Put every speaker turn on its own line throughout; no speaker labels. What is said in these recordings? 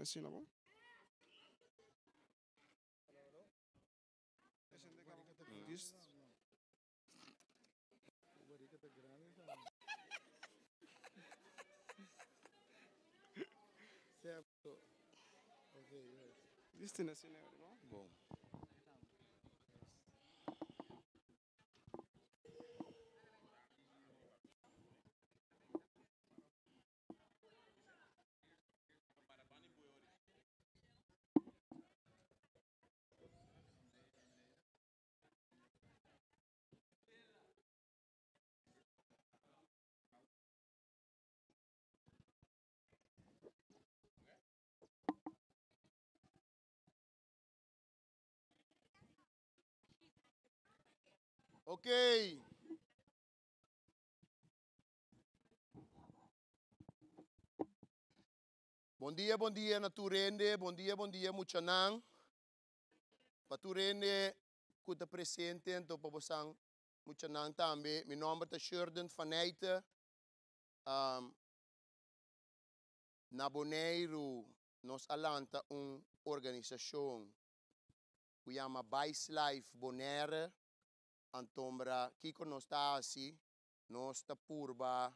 Asina bon.
Bon. Ok. Bon dia, bon dia na tur hende. Bon dia, bon dia muchanan. Pa tur hende ku ta presente anto pa bosan muchanan tambe. Mi nomber ta Shurden van Nijte. Na Boneiru nos a lanta un organisashon ku yama Bice Life Bonaire. Antombra kiko nos ta hasi? Nos ta purba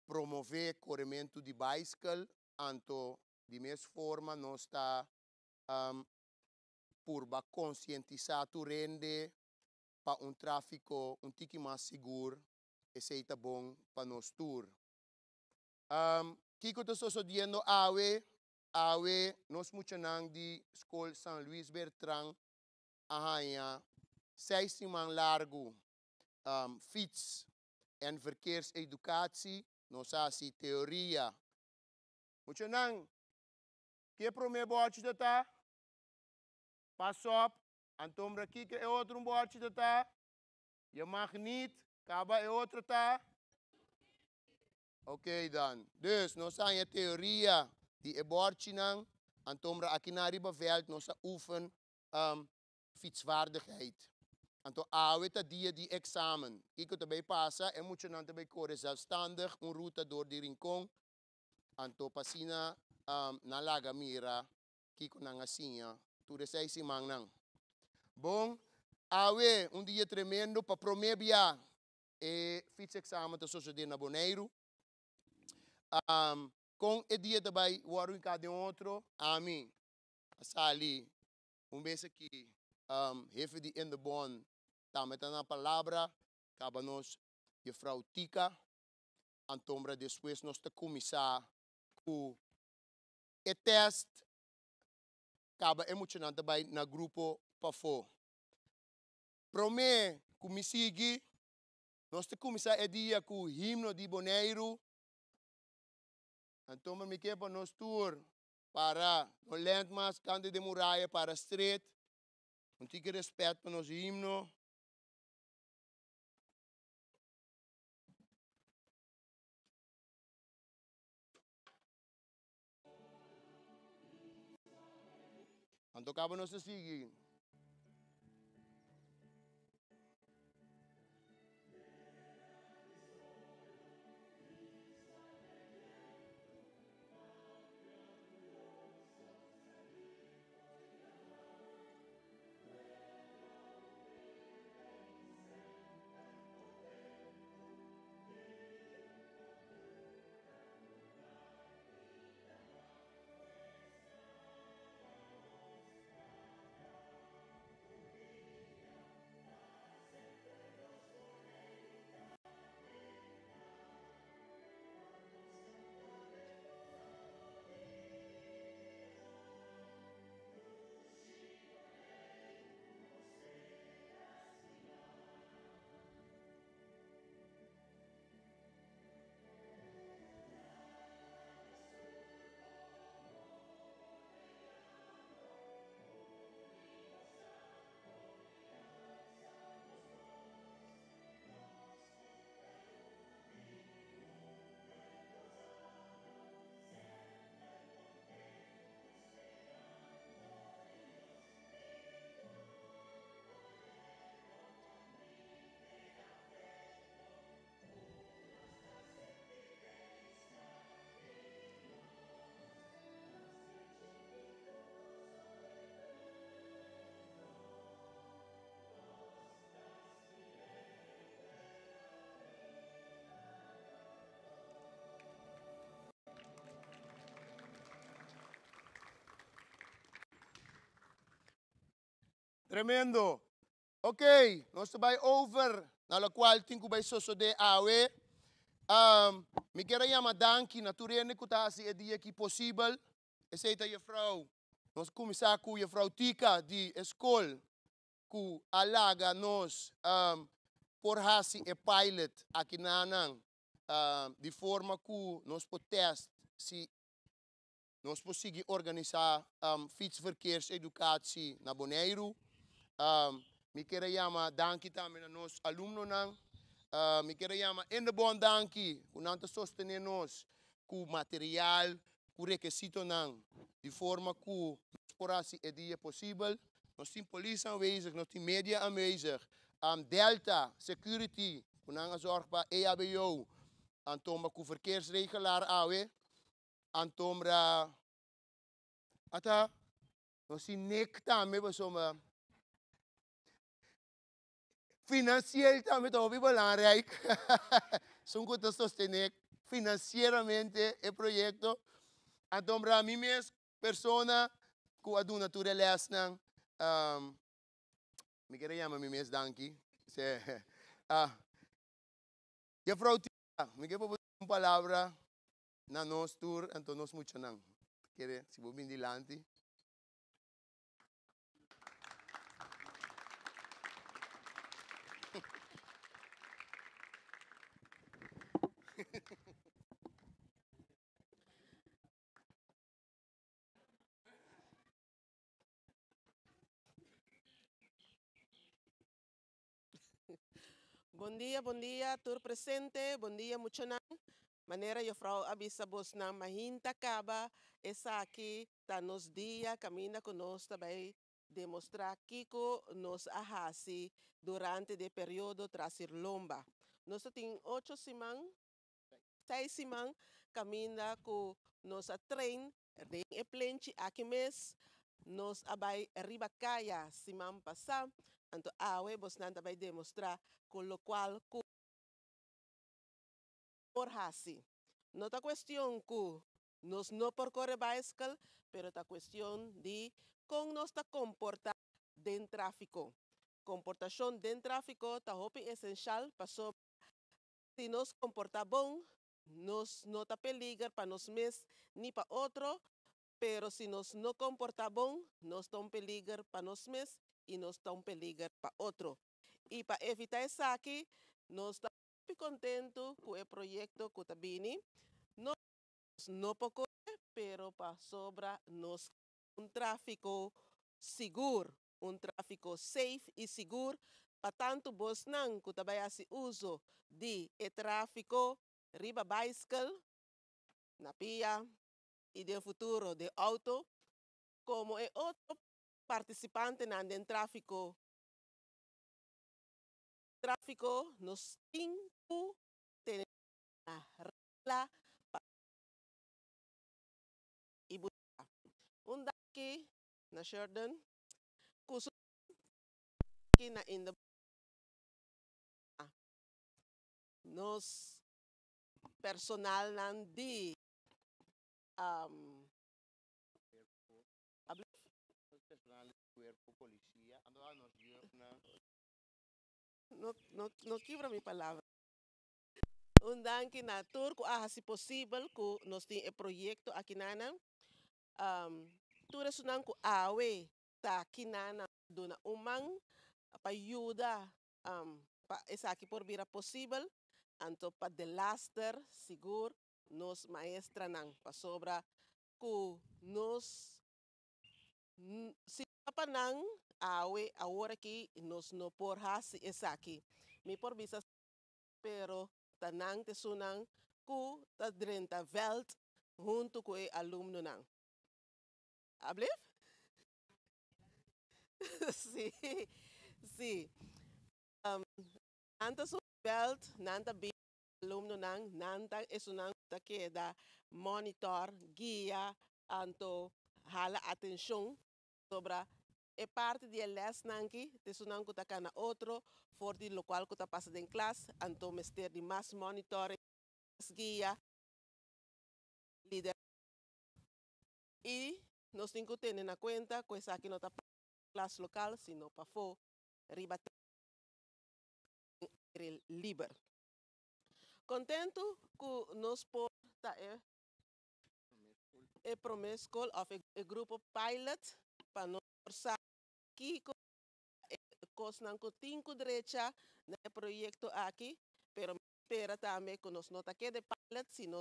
promové korementu di baiskel, anto di mes forma nos ta purba konsientisá tur hende pa un tráfiko un tiki mas sigur, esei ta bon pa nos tur. Kiko ta sosodiendo awe? Awe nos muchanan di skol San Luis Bertran a haña seis siman largu fiets en verkeerseducatie, nos a hasi teoria. Muchanan, ke promé bòrchi ta ta? Pas op, antombra kiko e otro un bòrchi ta ta? Je mag niet, kaba e otro ta? Ok dan. Dus nos a haña teoria di e bòrchinan, antombra akinan riba vèlt nos a oefen fietsvaardigheid. Anto awe ta dia di eksamen. Kiko ta bay pasa? E muchanan ta bay kore zelfstandig un ruta dor di Rincon. Anto pa asina nan laga mira kiko nan a siña tur e seis simannan. Bon, awe un dia tremendo pa prome bia e fietsexamen ta sosode na Boneiru. Kon e dia ta bay wòrdu hinká den otro? Ami a sali un bes aki hefe di Indebon tambe ta na palabra, kaba nos juffrouw Tika, antombra despues nos ta kuminsá ku e tèst, kaba e muchanan ta bai na grupo pafó. Promé ku mi sigui, nos ta kuminsá e dia ku himno di Boneiru, antombra mi ke pa nos tur Para no lent mas kante den muraya para stret. Un tiki respet pa nos himno. Anto kaba nos ta sigui. Tremendo. Ok, nos ta bai over na lokual tin ku bai sosodé awe. Mi kier a yama danki na tur hende ku ta hasi e dia aki posibel. Esei ta Juffrouw. Nos kuminsá ku Juffrouw Tika di e skol ku a laga nos por hasi e pilot aki nanan di forma ku nos por tèst si nos por sigui organisá fietsverkeerseducatie na Boneiru. Mi kier a yama danki tambe na nos alumnonan. Mi kier a yama Indebon danki ku nan ta sostené nos ku material, ku rekesitonan di forma ku nos por hasi e dia posibel. Nos tin polis aanwezig, nos tin media aanwezig, Delta Security ku nan a zòrg pa EHBO antombra ku verkeersregelaar awe, antombra ata nos tin Nick tambe pasobra Financieel tambe ta hopi belangrijk. Esun cu ta sostene financieramente e proyecto. Anto bra mi mes persona cu a duna tur e lesnan. Mi kere yama mi mes danki. Juffrouw Tia, mi ke pa bo duna un palabra na nos tur anto nos muchanan. Kere si bo bin dilanti.
Bon dia, bon dia tur presente, bon dia muchanan. Manera juffrouw a bisa bosnan mahinta caba esaki Ta nos dia kaminda ku nos ta bai demostrá kiko nos a hasi durante di e periodo tras ir lomba. Nos ta tin ocho siman, seis siman kaminda ku nos a train den e plenchi aki mes. Nos a bai riba kaya siman pasá, anto awe bosnan ta bai demostrá ku lokual ku por hasi. No ta kuestion ku Nos no por kore baiskel, pero ta kuestion di kon nos ta komportá den tráfiko. Komportashon den tráfiko ta hopi esenshal pasobra si nos komportá bon, nos no ta peliger pa nos mes ni pa otro, pero si nos no komportá bon, nos ta un peliger pa nos mes i nos ta un peliger pa otro. I pa evitá esaki, nos ta hopi kontentu ku e proyekto ku ta bini. No Nos no por kore, pero pasobra nos ke un tráfiko sigur, un tráfiko safe i sigur pa tantu bosnan ku ta bai hasi uso di e tráfiko riba baiskel, na pia i den futuro den outo, komo e otro partisipantenan den tráfiko. Tráfiko nos tin ku tene na regla pa i buska. Un danki na Shurden ku su danki na in de nos personalnan di No kibra mi palabra. Un danki na tur ku a hasi posibel ku nos tin e proyekto akinanan. Tur esunnan ku awe ta akinanan duna un man pa yuda pa esaki por bira posibel. Anto pa delaster sigur nos maestranan pasobra ku nos si no ta pa nan awe awor aki nos no por hasi esaki. Mi por bisa. Pero ta nan t'esunnan ku ta drenta vèlt huntu ku e alumnonan. Ablif? Sí, sí. Nan ta subi vèlt, nan ta bini ku e alumnonan, nan ta esunnan ku ta keda monitor, guia, anto hala atenshon Sobra e parti di e lèsnan aki, ta esunnan ku ta kana otro for di lokual ku ta pasa den klas, anto mester di mas monitoring, mas guia, liderazgo i nos tin ku tene na kuenta ku esaki no ta. klas lokal sino pafó riba den aire liber. Kontentu ku nos por ta e e promé skol òf e grupo pilot pa nos por sa kiko ta e kosnan ku tin ku drecha na e proyekto aki, pero mi ta spera tambe ku nos no ta keda e pilot sino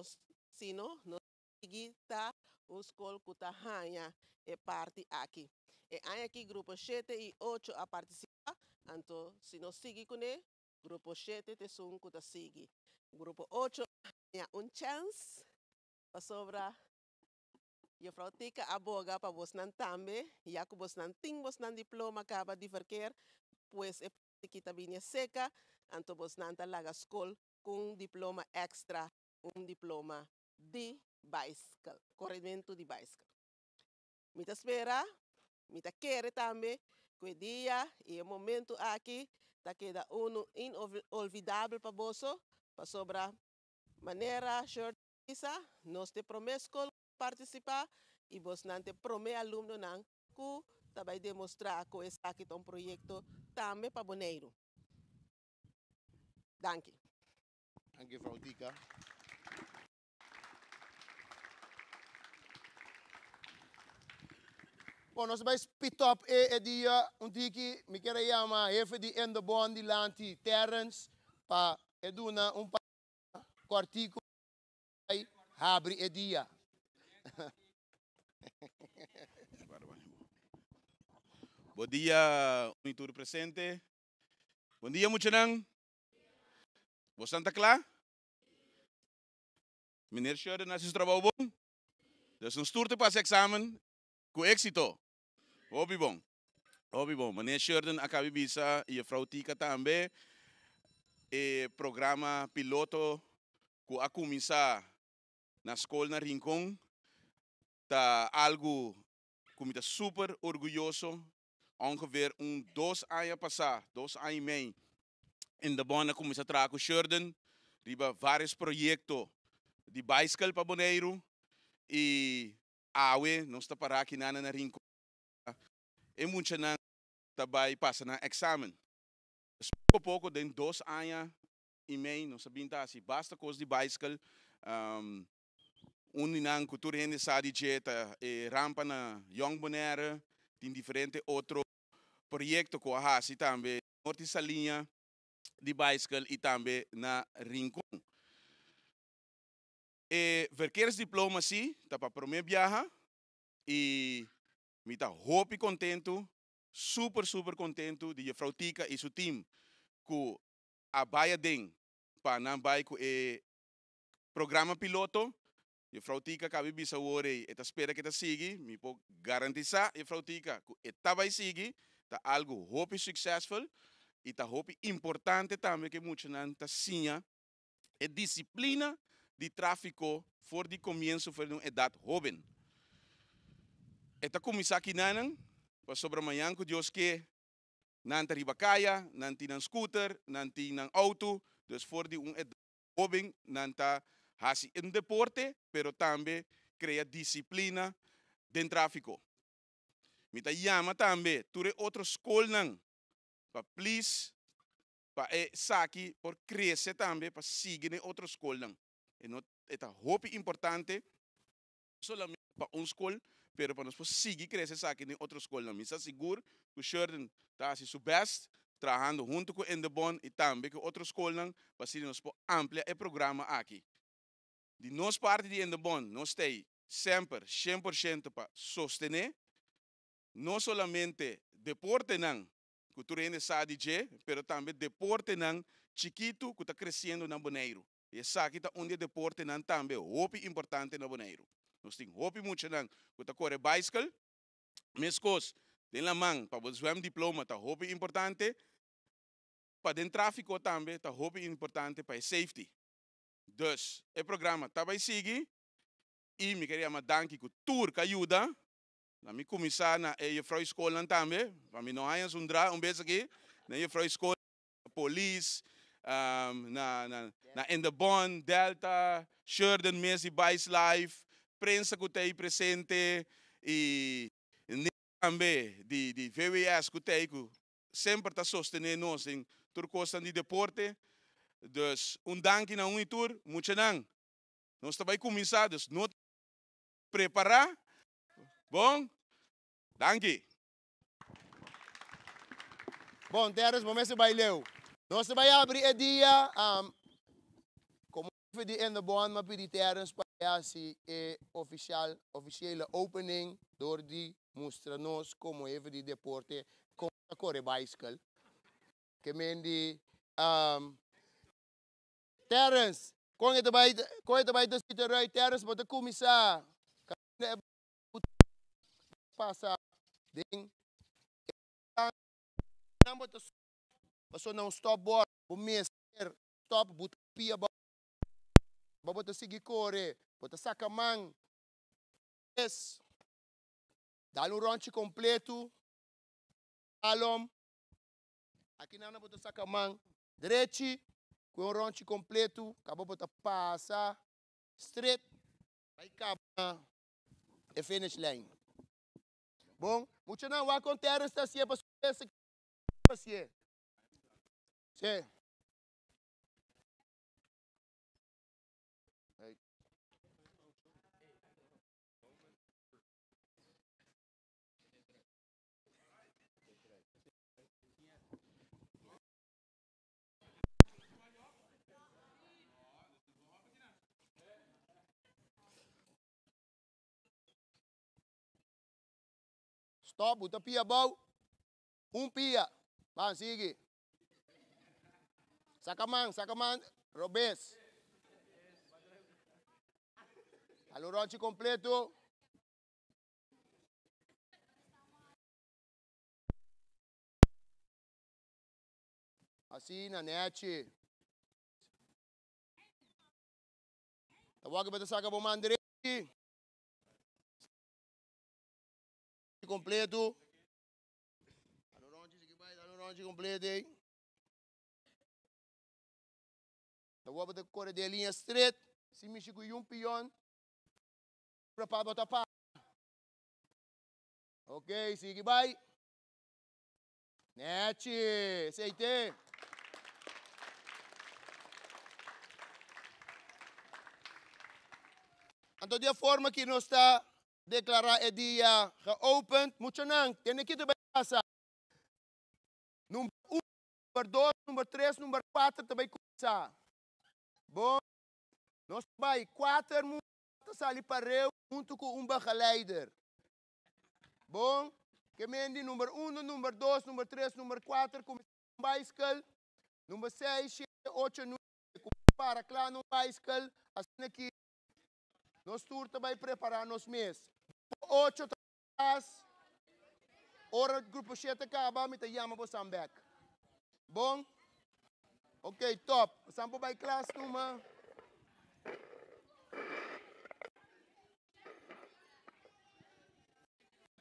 nos ta sigui ta un skol ku ta haña e parti aki. E aña aki grupo shete i ocho a partisipá, anto si nos sigui kuné, grupo shete ta esun ku ta sigui. Grupo ocho a haña un chèns pasobra Juffrouw Tika a boga pa bosnan tambe, ya ku bosnan tin bosnan diploma kaba di verkeer, pues e parti ki ta bini seka, anto bosnan ta laga skol ku un diploma èkstra, un diploma di baiskel, korementu di baiskel. Mi ta spera, mi ta kere tambe ku e dia i e momentu aki ta keda unu inolvidabel pa boso, pasobra manera Shirley a bisa, nos ta e promé skol ku a partisipá i bosnan ta e promé alumnonan ku ta bai demostrá ku esaki ta un proyekto tambe pa Boneiru. Danki.
Danki Juffrouw Tika. Bon, nos bai speed up e, e dia un tiki. Mi kier a yama hefe di Indebon dilanti, Terrence, pa e duna un palabra kortico bai habri e dia.
Bon dia un y tur presente. Bon dia muchanan. Bosan ta kla? Meneer Sheridan hasi su trabou bon. Dus nos tur ta pasa examen ku éxito. Hopi bon. Hopi bon. Meneer Sheridan a kabi bisa i juffrouw Tika tambe e programa piloto ku a kuminsá na skol na Rincon ta algu ku mi ta super orguyoso. Ongeveer un dos aña pasá, dos aña i mei, Indebon a kuminsá traha ku Shurden riba vários proyekto di baiskel pa Boneiru i awe nos ta pará akinan na Rincon. E muchanan ta bai pasa nan èksamen. Poko poko den dos aña i mei nos a bin ta hasi basta kos di baiskel. Un di nan ku tur hende sa di dje ta e rampa na Jong Bonaire. Tin diferente otro proyekto ku a hasi tambe Norte Saliña di baiskel i tambe na Rincon. E verkeersdiploma si ta pa promé biaha i mi ta hopi kontentu, super super kontentu di Juffrouw Tika i su team ku a bai aden pa nan bai ku e Programa piloto, Juffrouw Tika kabi bisa awor ei e ta spera ku e ta sigui, mi por garantisá Juffrouw Tika ku e ta bai sigui, ta algu hopi successful i ta hopi importante tambe ku e muchanan ta siña e disiplina di tráfiko for di komienso for di un edat hóben. E ta kuminsá kinanan pasobra mañan ku Dios ke nan ta riba kaya, nan tin nan scooter, nan tin nan outo, dus for di un edat Hoben nan ta hasi un deporte pero tambe crea disciplina den trafico. Mi ta yama tambe tur e otro scolnan pa please pa e saki por crece tambe pa sigui den otro scolnan. E no e ta hopi importante no solamente pa un scol pero pa nos por sigui crece esaki den otro scolnan. Mi sa sigur cu Shurden ta haci su best trahando hunto cu Indebon y tambe cu otro scolnan pa asina nos por amplia e programa aki. Di nos parti di Indebon nos ta ey semper 100% pa sostene no solamente deportenan cu tur hende sa di dje pero tambe deportenan chikito cu ta creciendo na Boneiru. I esaki ta un di e deportenan tambe hopi importante na Boneiru. Nos tin hopi muchanan ku ta kore baiskel. Meskos den laman pa bo zwemdiploma ta hopi importante. Pa den tráfiko tambe ta hopi importante pa e safety. Dus e programa ta bai sigui i mi ker yama danki ku tur ku a yuda. Na mi kuminsá na e jefrou skolnan tambe, pa mi no haña zundra un bes aki, na e jefrou skol. Polis, na na Indebon, Delta, Shurden mes di Bice Life, prensa ku ta ei presente i. Tambe di di VWS ku t'ei ku semper ta sostené nos den tur kosnan di deporte. Dus un danki na un i tur. Muchanan, nos ta bai kuminsá, dus no prepará. Bon? Danki.
Bon, Terrence, bo mester bai leu. Nos ta bai abri e dia, komo jefe di Indebon, m'a pidi Terrence pa e hasi e ofisial, ofisiele opening dor di mustra nos komo jefe di deporte kon ta kore baiskel. Ke men di, Terrence, kon e ta bai, kon e ta bai ta sita rui? Terrence, bo ta kuminsá kaminda e ku pasa den e nan bo ta paso na un stopbord bo mester stop bo ta pia bo bo ta sigui kore bo ta saka man es dal un ronchi kompleto slalom aki nan bo ta saka man drechi ku un ronchi kompleto kaba bo ta pasa stret bai kaba e finish line. Bon, muchanan wak kon Terrence ta hasié pasobra e hasié. Sí. Hey. Stop, bo ta pia abou. Un pia. Ban, sigui. Saka man, saka man. Robes. Halo ronchi completo. Asina, nechi. Ta wak bo ta saka bo man drechi. Completo. Dale un rondje, sigui bai, dale un rondje completo ei. Ta wak bo ta kore den liña stret, sin mishi ku yun pion. Prepara bo ta para. Ok, sigui bai. Nechi, esei te. Anto di e forma ki nos ta deklará e dia geopend, muchanan, tende ki ta bai pasa. Number un, number dos, number tres, number kuater ta bai kuminsá. Bon, nos ta bai kuater mucha ta sali pareu huntu ku un begeleider. Bon, ke men di number uno, number dos, number tres, number kuater kuminsá un baiskel, number seis, shete, ocho, nuebe kuminsá para kla na un baiskel, asina ki nos tur ta bai prepará nos mes. Grupo ocho ta klas, ora grupo shete kaba mi ta yama bosan bèk. Bon? Ok, top. Bosan por bai klas numa.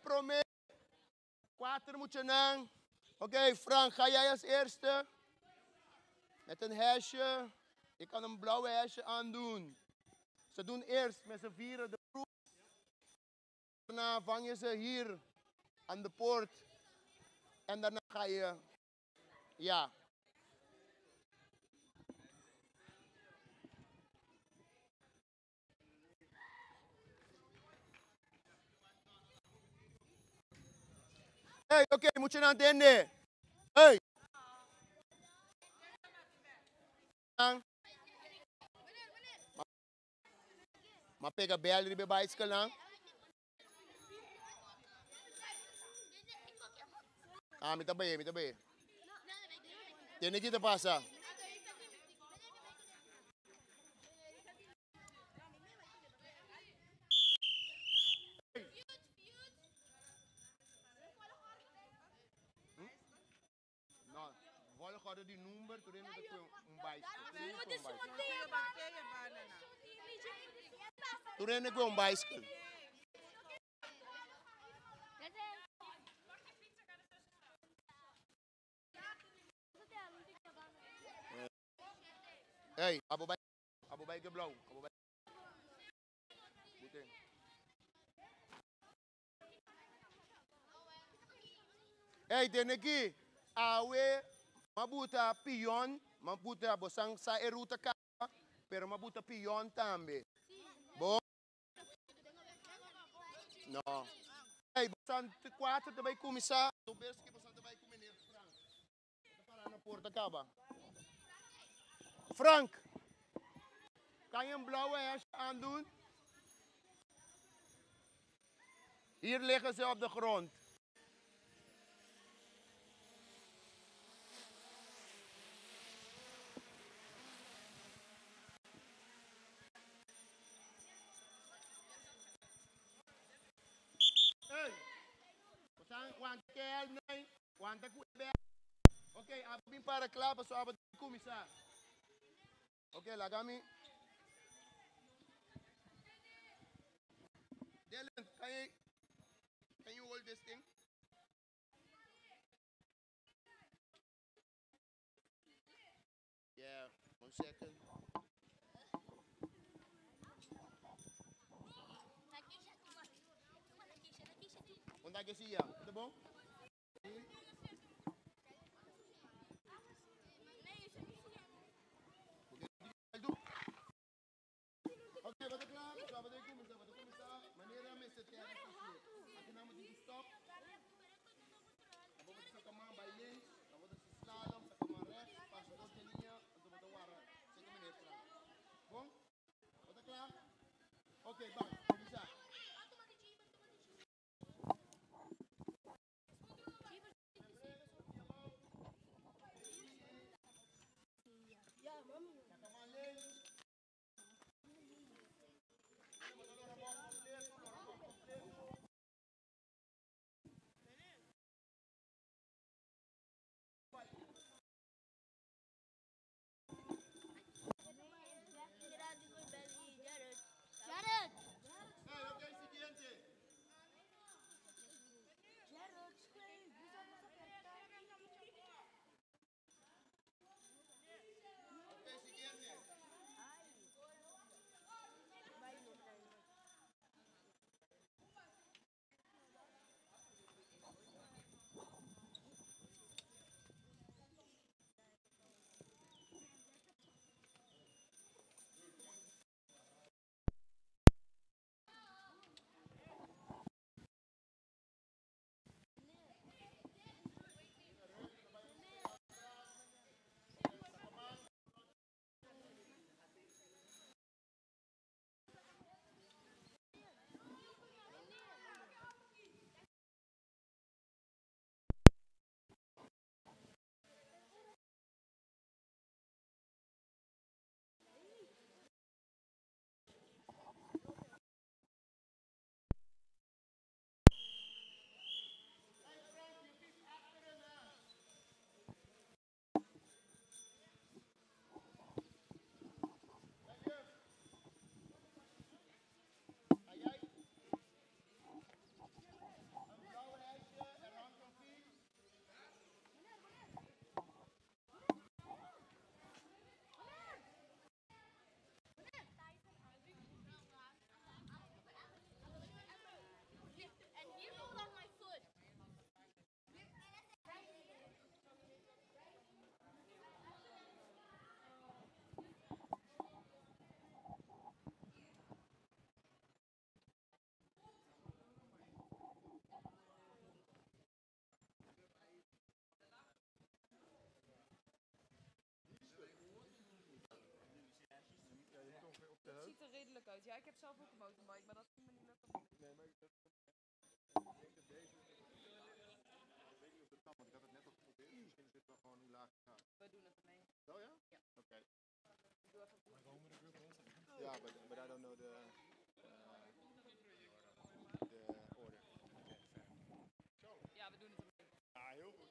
Prome kuater muchanan. Ok, Frank, ga jij als eerste. Met een hesje. Je kan een blauwe hesje aandoen. Ze doen eerst met z'n vieren de proef. Daarna vang je ze hier aan de poort. En daarna ga je, ja. Hey, oké, okay, moet je nou tende. Hey. Ma pega bel riba e bicycle Ah, mi ta bay, mi ta bay. Tende ki ta pasa? No, volgorde di number, tur hende ta kue un bicycle. Tur hende kue un bicycle. Hey, abo bai, abo bai ke blauw, abo bai. Boete. Hey, tene aki. Awe m'a buta pion, m'a buta boso sa e ruta kaba, pero m'a buta pion tambe. Bon? No. Hey, boso kuater ta bai kuminsá. Bes ku boso ta bai ku meneer Frank. Ta para na porta kaba. Frank, kan je een blauwe hesje aandoen? Hier liggen ze op de grond. Hey, wanta kel nee, wanta ku be. Ok, abo bin para kla paso abo kuminsá. Ok, laga mi. Dylan, can you hold this thing? Yeah, one second. Unda ke sia? Ta bon? Ok, bo ta kla? So, bo ta kuminsá, bo ta kuminsá. Manera mester terra stasje. Aki nan bo tin ku stop. Abo bo ta saka man bai links, abo ta slalom, saka man rechts, pasa dos de liña, anto bo ta wara seka meneer Frank. Bon? Bo ta kla? Ok, ban, kuminsá. Saka man links. Bo ta lora bon kompleto, lora bon kompleto.
Jared!
Hey, ok, siguiente.
Jared,
Ok, siguiente. Hey Frank, je fiets achterin hè. Hey juf, ga jij een blauwe hesje en hangt een fiets?
And you rolled on my foot.
Dat ziet er redelijk uit. Ja, ik heb zelf ook een mountainbike, maar dat ging me niet lukken.
Nee, maar ik denk dat deze. Ik weet niet of dat kan, want ik had het net al geprobeerd. Misschien is dit wel gewoon hoe laag het gaat.
We doen het ermee.
Wel ja?
Ja.
Oké.
Ik doe even een
Ja, but I don't know the order.
Ja, we doen het ermee.
Ja, heel goed.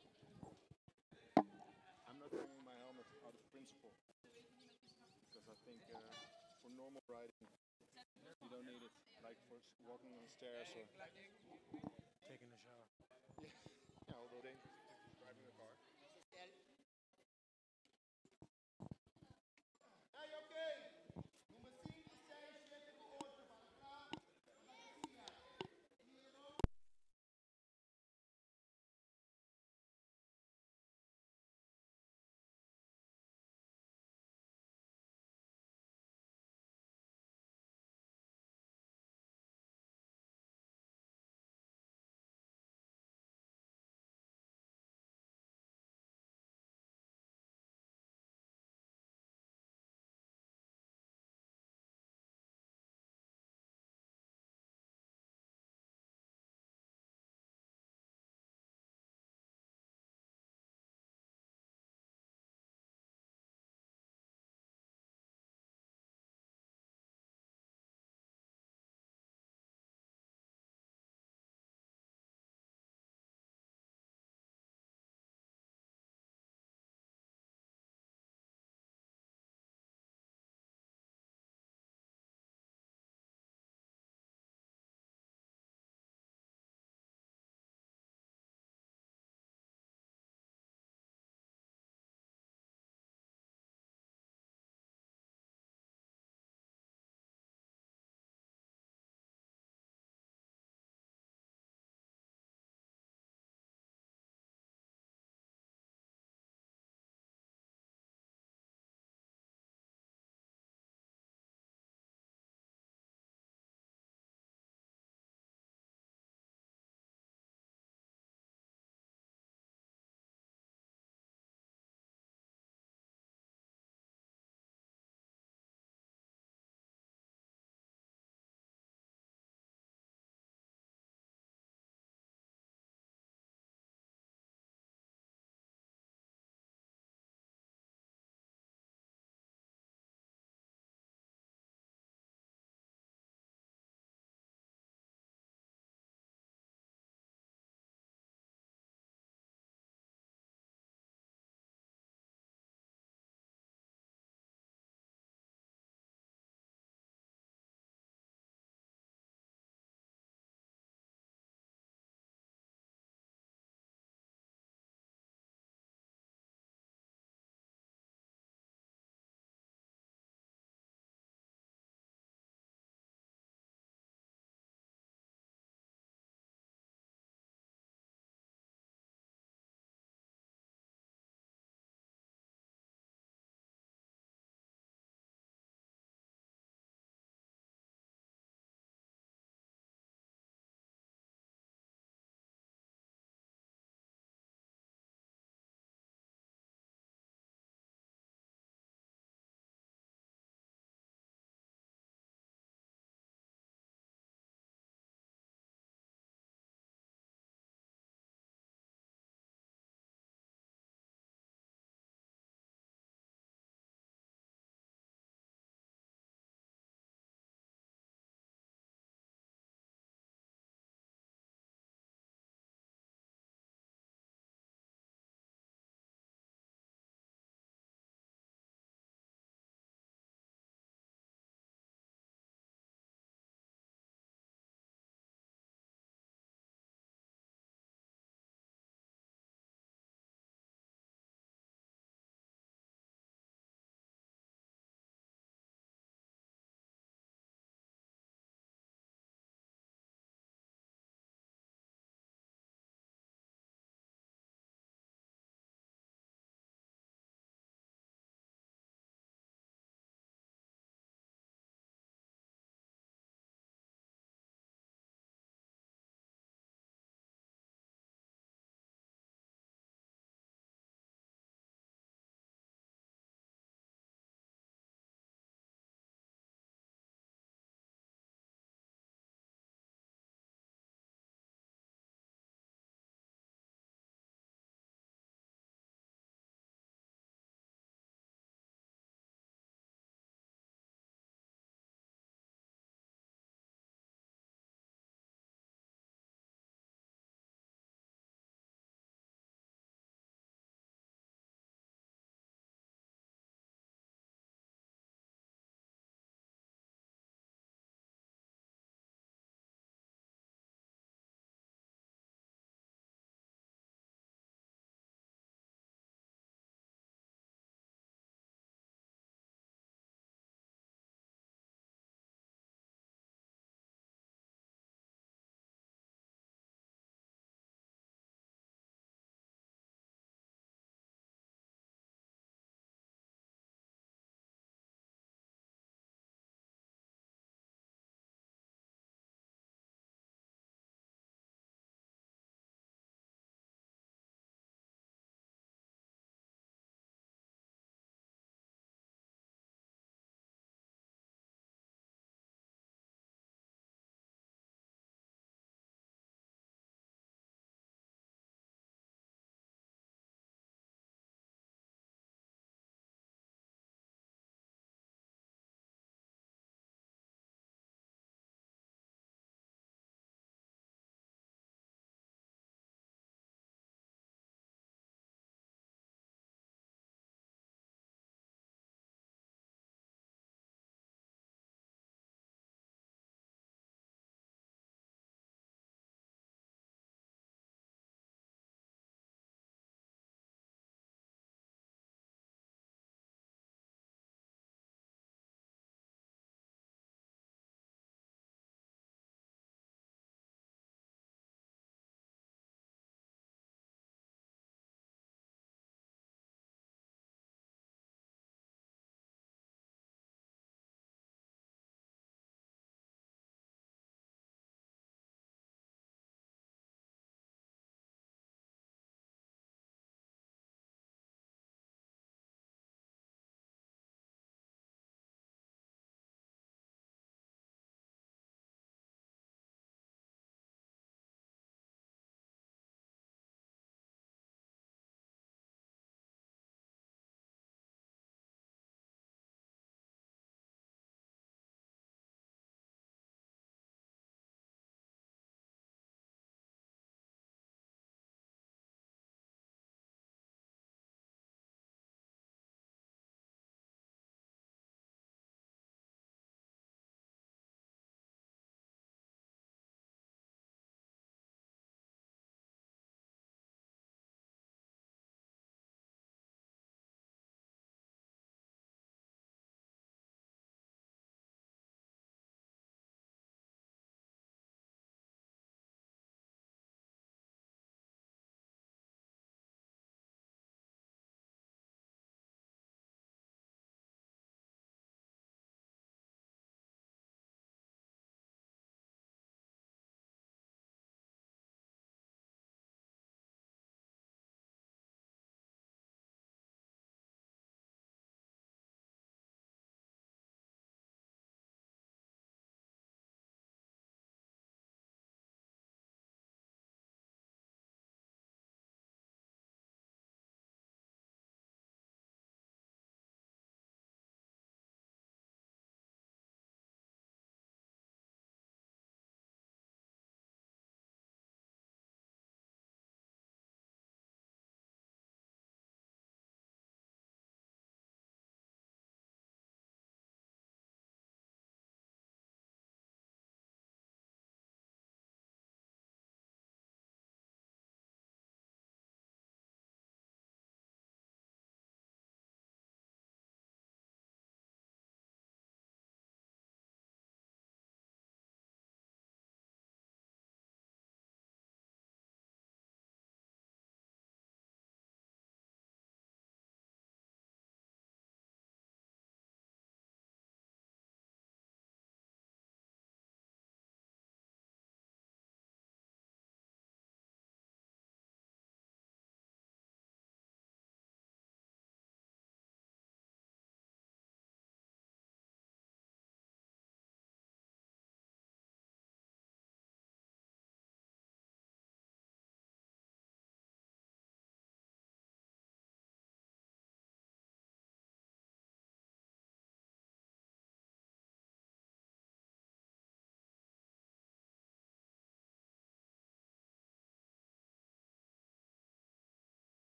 I'm not bringing my helmet out of principle. Because I think for normal riding, you don't need it. Like for walking on stairs or
Taking a shower.
Yeah, although dangerous.